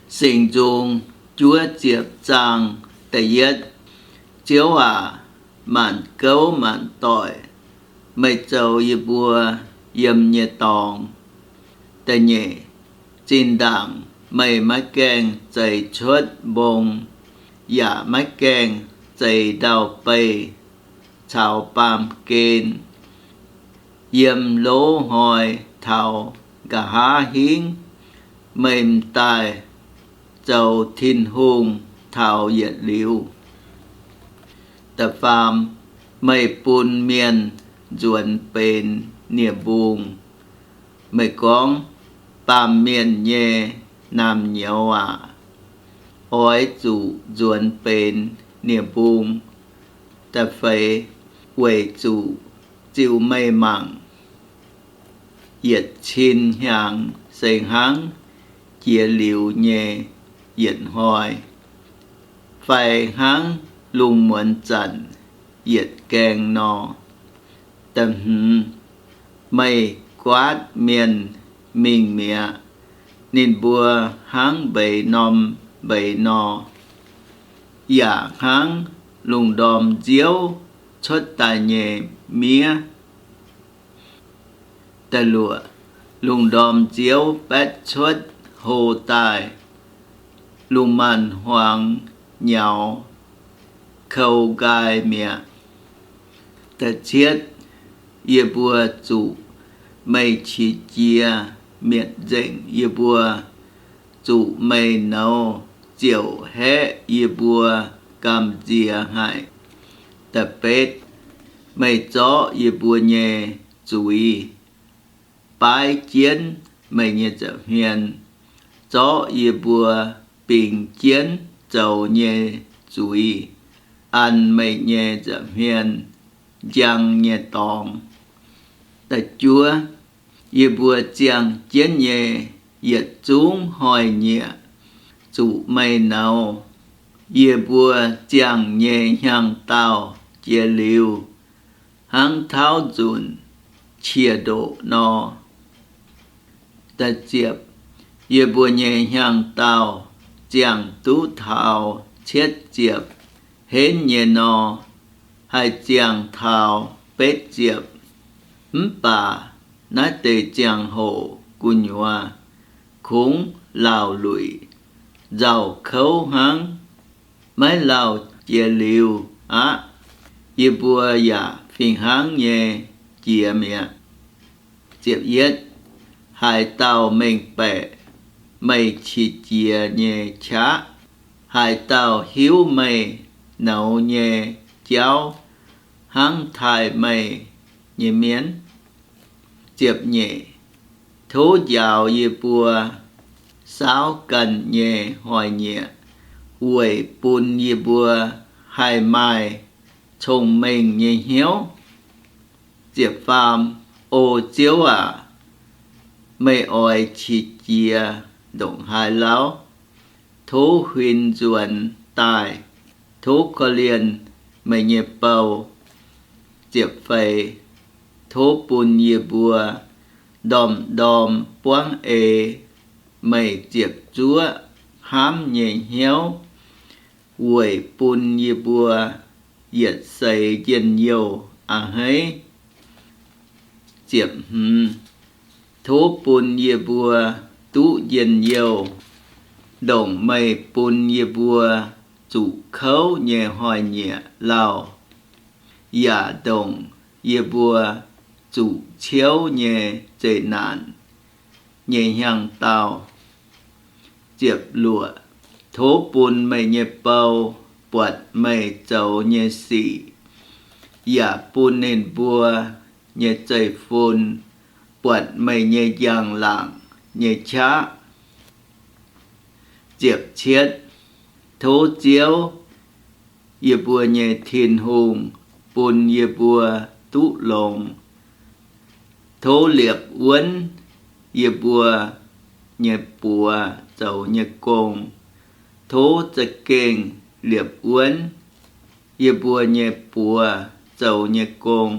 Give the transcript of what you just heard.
Singx Nzung juov ziepc zaang. Da'yietv, Ziouv aac, maanc gouv maanc doic, meih zoux yie mbuo yiem nyei dorngx. Da'nyeic, zinh ndaangc meih maiv gaengh zeix cuotv mbong, yaac maiv gaengh zeix ndau-beih caux baamh gen. Yiem lov hnoi taux nqa'haav hingv, meih m'daaih zoux Tin-Hungh taux yietc liuz. Da'faam, meih bun mienh nzuonx benx nie-mbung. Meih gorngv, baamh mienh nyei naamh nyouz aac, oix zuqc nzuonx benx nie-mbung. Da'feix, weic zuqc ziux meih mangc, yietc cin hnyangx se hnangv jiex liuz nyei yietc hnoi, fai hnangv lungh muonz zanc yietc gaeng nor. Da'hmz, meih guaatv mienh mingh mi'aqv. Ninh mbuo hnangv mbeix norm mbeix nor, yaac hnangv lungh ndorm nziouv cuotv daaih nyei miev. Da'luoqc, lungh ndorm nziouv baetv cuotv hlo daaih, lungh maanz-hmuangx nyaux kou nqaai mi'aqv. Da'cietv, yie mbuo zuqc meih qiex jiez mietc nzengc yie mbuo, zuqc meih nouz ziouc haeqv yie mbuo gamh nziex haic. Da'betv, meih zorqv yie mbuo nyei zuiz baaiv jienv meih nyei nza'hmien, zorqv yie mbuo bingx jienv zoux nyei zuiz an meih nyei nza'hmien njang nyei dorngx. Da'juov, yie mbuo ziangh jienv nyei yietc zungv hnoi-nyieqc zuqc meih nouz. Yie mbuo ziangh nyei hnyangx-daauh jiex liuz, hnangv tauv nzunc qiex ndoqc nor. Da'ziepc, yie mbuo nyei hnyangx-daauh ziangh duqv taux cietv ziepc henv nyei nor, haih ziangh taux betv ziepc. Mv baac naaiv deix ziangh hoc gu'nyuoz kungx lauc luic nzauh kouv hnangv. Maiv lauh jiex liuz aqv, yie mbuo yaac fih hnangv nyei jiex mi'aqv. Ziepc yietv, haaix dauh mengh baeqc meih qiex jiez nyei qaqv? Haaix dauh hiuv meih nouz nyei jauv hnangv taaih meih nyei mienh? Ziepc nyeic, tov njaaux yie mbuo saauv ganh nyei hnoi-nyieqc, weic bun yie mbuo haih maaih cong-mengh nyei hnyouv. Ziepc faam, O Ziouv aac, meih oix qiex jiez ndongc haaix lauh? Tov huin nzuonx daaih. Tov korv-lienh meih nyei bou. Ziepc feix, tov bun yie mbuo ndorm-ndorm buangv ei meih ziepc zuoqv hnamv nyei hnyouv, weic bun yie mbuo yietc seix njien-youh a'hneiv. Ziepc hmz, tov bun yie mbuo duqv njien-youh ndongc meih bun yie mbuo zuqc kouv nyei hnoi-nyieqc lauh, yaac ndongc yie mbuo zuqc ciouv nyei zeqc naanc nyei hnyangx-daauh. Ziepc luoqc, tov bun meih nyei bou buatc meih zoux nyei sic, yaac bun ninh mbuo nyei zeiv-fun buatc meih nyei njang-laangc nyei qaqv. Ziepc cietv, tov Ziouv, yie mbuo nyei Tin-Hungh, bun yie mbuo duqv longx. Tov liepc wuonv yie mbuo nyei buoz zoux nyei gong. Tov za'gengh liepc wuonv yie mbuo nyei buoz zoux nyei gong.